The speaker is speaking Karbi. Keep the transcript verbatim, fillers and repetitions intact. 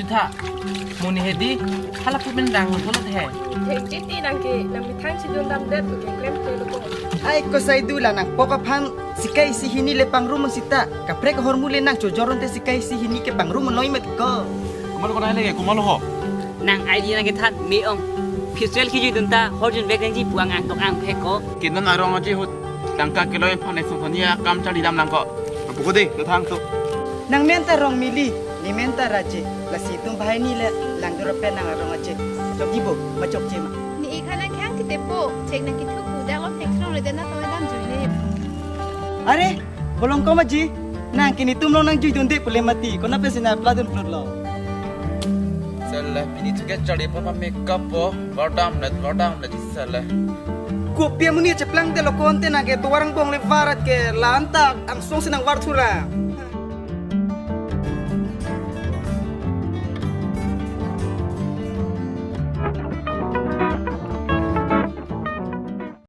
Tha, monit hedi, hala pu pen dang lo pulo the. Thekji ti nang ke, nang methang chidun damdet, ke klemkle lo ko. Ai ko sai du la nangpok aphan, sikai isi hini le pangrum sita. Kaprek ahormu le nang chojor un te sikai isi hini ke pangrum noi met ko. Komat lo ko nai le, komat lo ho. Nang idea nang kethan me-ong. Festival kejui dun ta, hor jun bek nangji pu ang angtok angphek ko. Ke non arong aje ahut, tangka kelong aphan esong thoni akam charli dam lang ko. Apu ko de, kethang tu. Nang men ta Rongmili, ne men ta Raje, lasi itum banghini le langdor pen nang arong aje. Chokji bo, ma chokche ma? Ne ik ha nang khang kitepo, chek nang kethu pu dak lom thek throng le den na tong dam jui ne. Are, bolong ko ma ji, nang ke netum long nang jui dunde pule mati, konat pensi nang pla dun plut lo. Sele, pini thu ke charli aphan makeup po, vardam net, vardam net sele. Kopi amonit cheplangde lo ko ante nang ke tovar angbong le varat ke la-an ta angsong si nang var thura.